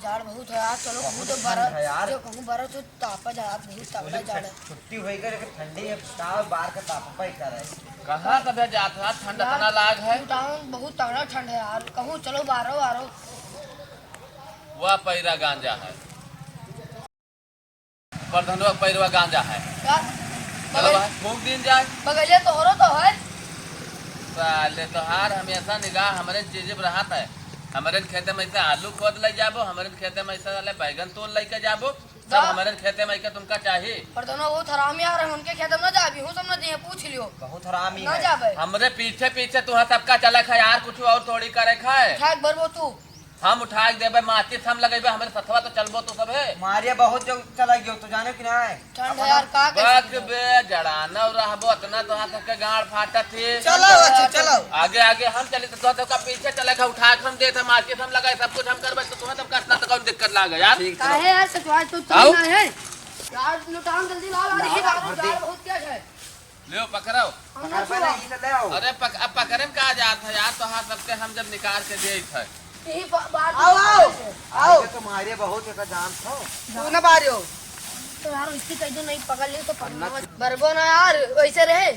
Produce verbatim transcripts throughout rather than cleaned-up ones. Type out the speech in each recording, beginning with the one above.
जाड़ बहुत है यार, चलो कहूँ बहुत तो ठंड बरफ, है यार। जो कहूँ बरफ तो तापा जा, बहुत तापा बोले जाड़ है। छुट्टी होई करे कि ठंडी है, का बाहर का तापा ही करे। कहाँ कदे जात है, ठंड यार, इतना लाग है। टाउन बहुत तगड़ा ठंड है यार, कहूँ चलो बारो बारो। वह पैरा गांजा है। प्रधानवा पैरवा गांजा है। का? चलो बगल-, भाई, फूंक दीन जाए। बगलिया तोहरो तो है। साले तोहार हमेशा निगाह हमरे चीज पर रहत है। हमरे खेते में से आलू खोद ले जाबो, हमरे खेते में से साले बैगन तोड़ लेके जाबो, सब जा। हमरे खेते में के तुमका चाही। प्रधानवा बहुत हरामी आ रहे, उनके खेते में ना जाबी, हूँ सब ना दिए, पूछ लियो। बहुत हरामी ना है। जाबे। हमरे पीछे पीछे तुहा सबका चले खा यार, कुछ और थोड़ी करे खाए। उठा के भरबो तू। हम उठा के देबे, माचिस हम लगेबे, हमरे सथवा तो चलबो तो सब है। मारिया बहुत जो चला गयो, तो जाने कि ना है? ठंड है यार, का कर बक सकते हैं? बे, जड़ाना रहबो, इतना तो हाथ के गाड़ फाटत है। चलो, अच्छा, चलो। आगे, आगे हम चली, तो तोहर सबका पीछे चले, का उठा के हम देत है, माचिस हम लगाए, सब कुछ हम करबे, तो तोहर सबका इतना तो कौन दिक्कत लागे यार? ठीक, चलो। काहे यार, सचवाज तो आओ। चलना है। यार, लुटान जल्दी लाओ, यार, लाओ, ये यार, भर दे। बहुत तेज है। लेओ, पकड़ो। हम ना पकड़ छुआ। पाए, ये तो ले आओ। अरे, पक-, अब पकड़े में का जात है यार, तोहार सबके हम जब निकाल के देत है। यही ब-, बात आओ, आओ, आओ। ये तो मारे बहुत है, का जान था। तू ना मारियो। तो यार, इसकी कह दो, नहीं पकड़ ली तो पकड़ना। बरबो ना यार, वैसे रहे।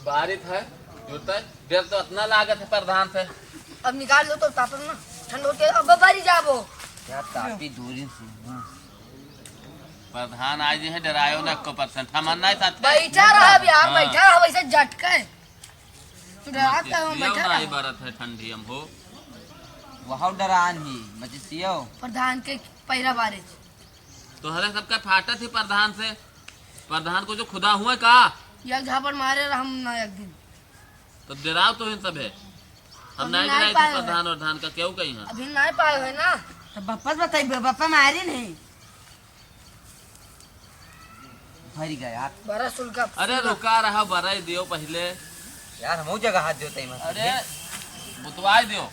बारिश है, जुड़ता है, डर तो इतना लागत है प्रधान से। अब निकाल लो तो तापन ना, ठंड होती है, अब बारी जाबो। क्या तापी दूरी से, हाँ। प्रधान आज है, डरायो ना एको percent, हम ना साथ। बैठा रहा अब यार, हाँ। बैठा रहा वैसे झटके। तू डरात मत का हो, लियो बैठा ना, रहा। ये बरत है ठंडी हम हो। वहाँ डरान ही, मत सियो। प्रधान के पैरा बारे। तोहरे सबका फाटत ही प्रधान से। प्रधान को जो खुदा हुआ का? एक झापड़ मारे रहा हम ना एक दिन। तो डराओ तो इन सब है। हम अभी नहीं नहीं डराए थे पाए हुए। प्रधान और धान का क्यों कहीं है? अभी नहीं पाए हुए ना। तो बप्पा से बताइबे, बप्पा मारी नहीं। भरी गया यार। बड़ा सुलगा, अरे सुलगा। रुका रहा, बराई दियो पहले। यार, हमहू जगह हाथ जोते ही मत अरे, करिए। बुतवाई दियो।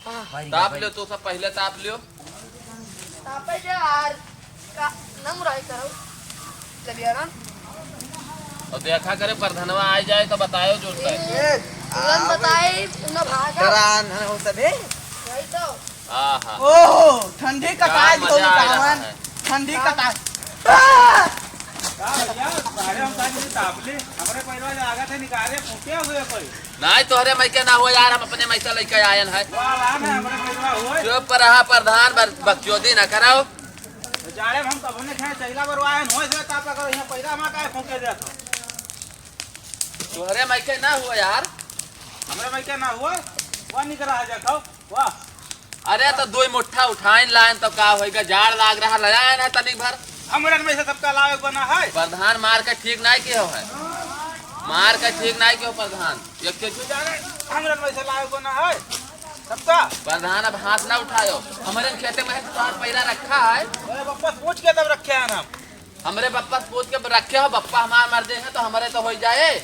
हाँ। भरी गया, ताप भरी। लियो, तू सब पहले ताप लियो। तापे जो यार, का, ना मुराई करो। चलिए ना। और देखा करे, परधनवा आ जाए तो बतायो जोर से। ए, तुरंत बताए, उन्हें भागा। डरान है वो सब, ए? वही तो। आहा। ओहो, ठंडी का का ताज मजा हो आ रहा कावन। है। ठंडी का ताज। आ! का भैया, सारे हम साथ में ताप ले। हमरे पैरवा लागत है निकाले, फूटे हुए कोई। नाहीं, तोहरे मइके ना हुआ यार, हम अपने मइके लइके आयन है। वाह, वाह, ना, हमरे पैरवा हुए। चुप रहा प्रधान, बर-, बकचोदी ना कराओ। तो जाड़े में हम कबो ने खाए, चैला बरवाए, नोए से ताप करो, यहाँ पैरा मा काहे फूके देत हो? तोहरे मइके ना हुआ यार। हमरे मइके ना हुआ? वह निकरा है, देखो। वाह। अरे तो दुई मुट्ठा उठाइन लाइन तो का होइगा, जाड़ लाग रहा, ले आए ना तनिक भर। हमरन में से सबका लावे बना है। प्रधान मार के ठीक नाहीं किहो है, मार के ठीक नाहीं किहो प्रधान। एक के तू जाने, हमरन में से लावे बना है सबका। प्रधान अब हाथ ना उठायो, हमरे खेते में है तो तोहार पैरा रखा है। अरे बप्पा पूछ के तब रखे हैं हम। हमरे बप्पा से पूछ के रखे हो, बप्पा हमार मर जाए हैं तो हमरे तो हो जाए।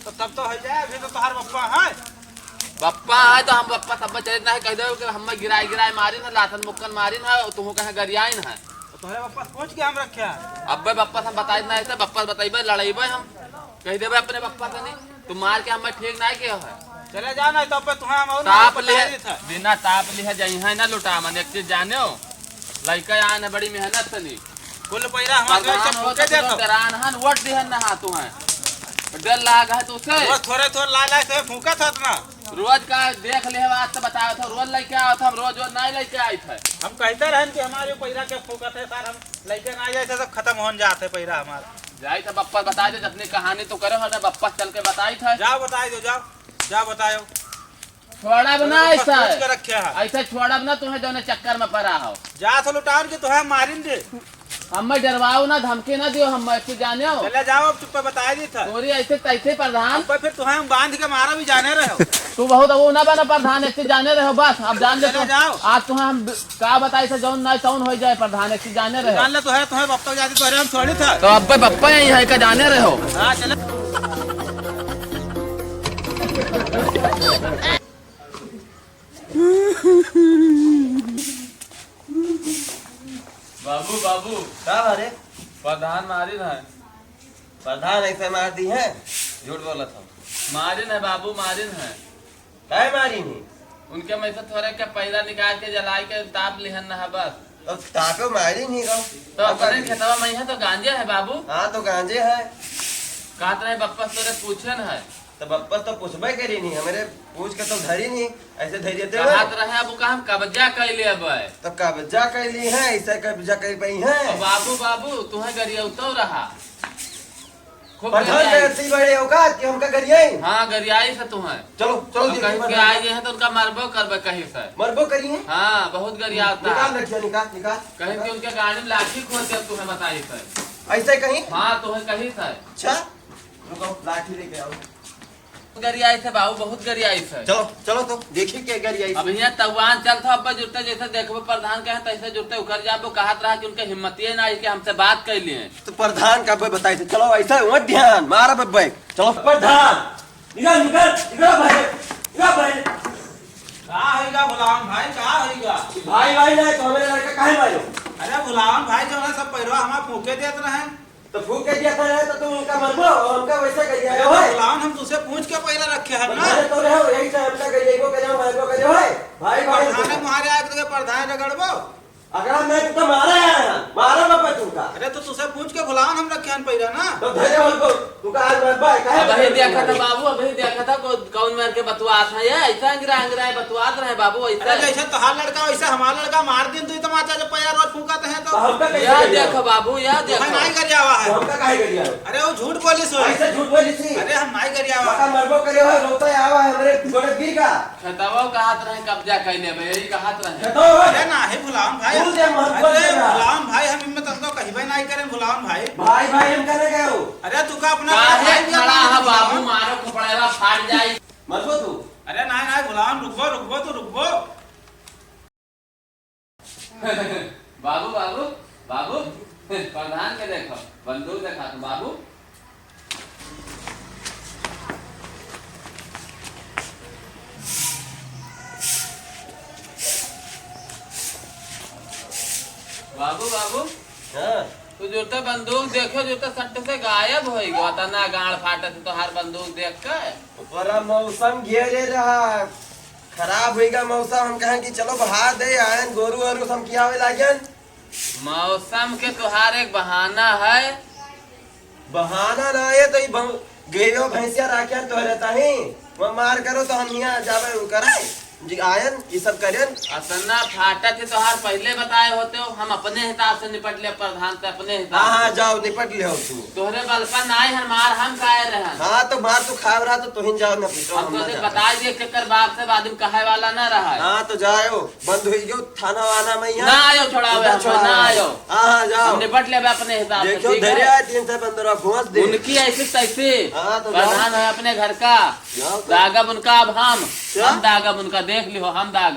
तो तब तो हो जाए, अभी तो तोहार बप्पा है। बप्पा है तो हम बप्पा सब चरित ना है, कह दे कि हम गिराए गिराए मारिन है, लाथन मुक्कन मारिन है, तुहू कहे गरियाइन है। तो तोहरे बप्पा से पूछ के हम रखे हैं। अब्बे बप्पा से हम बताई ना है, तो बप्पा से बतइबे, लड़इबे हम, कह देबे अपने बप्पा से नहीं, तू मार के हमें ठीक नाहीं किहो है। चले जाओ ना, तो अब्बे तुम्हें हम और ताप मार ले, बता देत है। बिना ताप लिहे जइहैं ना लुटा मन, एक चीज जान्यो, लइका आन है बड़ी मेहनत से नहीं। कुल पैरा हमार प्रधान जो है, होत फूके तो देत हो। डरान हन, वोट दिहन ना हाथ हुए। डर लाग है तो उसे। रोज थोरे थोरे ला ला से फूकत होत ना। रोज का देख ले बात तो बताओ तो, रोज लइके आओ तो हम रोज रोज नाहीं लइके आइत है। हम कहते रहन कि हमारे पैरा के फूकत है सर, हम लइके ना जाए थे, सब खत्म होन जात है पैरा हमार। जाई तो बप्पा बता दे, अपनी कहानी तो करे हो ना, बप्पा चल के बताई था। जाओ बताई दो, जाओ, जाओ बताओ। छोड़ब ना बप्पा ऐसा। सोच के रखे है। ऐसा छोड़ब ना तुम्हें, जौने चक्कर में पड़ा हो। जा तो लुटान के तुम्हें मारिन दे। हमें डरवाओ ना, धमकी ना दियो, हम ऐसे जाने हो। चले जाओ, अब चुप्पे बताई दी था। तोरी ऐसे तैसे प्रधान। अब फिर तुम्हें हम बांध के मारा भी जाने रहे हो। तू बहुत वो ना बना प्रधान, ऐसे जाने रहे हो, बस, अब जान ले चले तू। जाओ। आज तुम्हें हम का बताई था, जौन ना तौन हो जाए प्रधान, एक चीज जाने रहे। जान ले तो है, तुम्हें बप्पा जाती तो हम छोड़ी था। तो अब बप्पा यही है का जाने रहे हो? हाँ, चले। बाबू, बाबू। का रे? प्रधान मारिन है। प्रधान ऐसे मार दी है? झूठ बोलत हो। मारिन है बाबू, मारिन है। काहे मारिन है? उनके में से थोड़े के पैरा निकाल के जलाई के ताप लिहन न है बस। तो तापे मारी नहीं रहो। तो अब अपने कर खेतवा में है तो गांजे है बाबू। हाँ, तो गांजे है। कहत रहे बप्पस तोरे पूछन है। तो बप्पस तो पूछबे करी नहीं, हमरे पूछ के तो धरी नहीं, ऐसे धरी देते कहत रहे अब का हम कब्जा कर ले अब। तो कब्जा कर ली है, ऐसे कब्जा कर पाई है। तो बाबू, बाबू, तुम्हें गरिया उतर रहा। खूब प्रधान गरियाई। का इतनी बड़ी औकात कि हमका गरियाई? हाँ, गरियाई से तू है। चलो, चलो, हम देखिए कहीं के प्रधान। आए हैं तो उनका मरबो करबे कहीं से। मरबो करी है? हाँ, बहुत गरिया होता निकाल है। रखिए, निकाल, निकाल। कहीं के उनके गाड़ी में लाठी खोल दे, तुम्हें बताई से। ऐसे कहीं? हाँ, तुम्हें कहीं से। अच्छा, रुको, लाठी लेके आओ। गरियाई से बाबू, बहुत गरियाई से। चलो, चलो तो, देखी के गरियाई से। अब यहाँ तवान चल था, अब जुटते जैसे देखबो प्रधान कहे तैसे जुटते उकर जाबो, कहत रहा कि उनके हिम्मतिये ना आई कि हमसे बात कर लिए। तो प्रधान का बे बताई थे, चलो ऐसा हुआ ध्यान, मारा बे बैग। चलो प्रधान, निकल, निकल, निकल भाई, निकल भाई। का होइगा भुलावन भाई, का होइगा? भाई, भाई नहीं तो हमारे लड़का काहे मारो? अरे भुलावन भाई, जो है सब पैरवा हमार फूके देत रहे। तो फूके दिया था रहे तो तुम उनका मरबो और हमका वैसे कर दिया अरे हो। भुलावन, हम तुझसे पूछ के पैरा रखे हैं ना। अरे तो रहो, यही से हमका कर जाइबो, कर जाओ, मारबो, कर जाओ, भाई, भाई, भाई। प्रधान तुम्हारे आके तो प्रधान रगड़बो। अगर मैं तो मारा है, मारा बापा तुमका। अरे तो तुझसे पूछ के भुलावन हम रखे हैं पैरा ना। तो धरे हो तो, तुमका आज मरबा है, काहे अब वही मरबा देखा था है? बाबू, अभी देखा था को-, कौन मेर के बतुआत है, ये ऐसा अंगरा अंगरा बतुआत रहे बाबू, ऐसा। अरे जैसे तोहार लड़का वैसे हमार लड़का मार दिन तू ही तो माचा जब पैरा रोज फूकत है तो। तो हमका कैसे या करिया? देखो बाबू, या तो देखो। नहीं करिया हुआ है। तो हमका काहे करिया? अरे वो झूठ बोली सो। ऐसे झूठ बोली सी। अरे हम नहीं करिया हुआ। बका मरबो करे हो, रोता आवा है हमरे गोड़े गिर का। खेतवा कहत रहे कब्जा कर लेबे, यही कहत रहे। खेतवा हो? अरे नाही भुलावन भाई। भूल दे, मत अरे बोल दे ना। भुलावन भाई, हम इनमें तनको कहिबे नाही करें भुलावन भाई। भाई, भाई, हम करे गए हो। अरे तू का अपना काहे भाई भी खड़ा अपना है बाबू, भुलावन। मारो खपड़ेला फाट जाई। मत बोल तू। अरे नाही, नाही भुलावन, रुकबो, रुकबो, तू रुकबो। बाबू, बाबू, बाबू, प्रधान के देखो, बंदूक देखा तो बाबू। बाबू, बाबू, हाँ। तू जुरते बंदूक देखो, जुरते सट्ट से गायब होई गो, तना गाड़ फाटत तोहार बंदूक देख के। ऊपरा मौसम घेरे रहा, खराब होइगा मौसम, हम कहें कि चलो बहा दे, आयन गोरू ओरू हम खियावे लागन। मौसम के तोहार एक बहाना है। बहाना ना है तो ई भं-, गइयो भैंसिया राख्यान तोहरे ताही, वो मार करो तो हम यहाँ जावे उ करे, जी आयन, ई सब करेन। अतना फाटत है तोहार पहले बताए होते हो, हम अपने हिसाब से निपट ले प्रधान से, अपने हिसाब हाँ, हाँ, से। जाओ, निपट ले हो तू। तोहरे बलपन आए हन, मार हम खाए रहन। हाँ, तो मार तू खाए रहा तो तुहिन जाओ, न पूछो, हम हम तो ना देख जाओ। बताए दिए केकर बाप से, बाद में कहे वाला ना रहा है। हाँ, तो जाओ, बंद हुई गयो थाना वाना में यहाँ। ना आयो छोड़ावे उधर हम, छोड़ावे। ना आयो। हाँ, हाँ, जाओ। हम निपट लेबे अपने हिसाब से, देखो, ठीक है? धरे आए तीन से बंदरवा घोंस दे। उनकी ऐसी तैसी। हाँ, तो जाओ। प्रधान है अपने घर का। जाओ तो। दागब उनका अब हम। क्या? हम दागब उनका, देख लियो, हम दागब।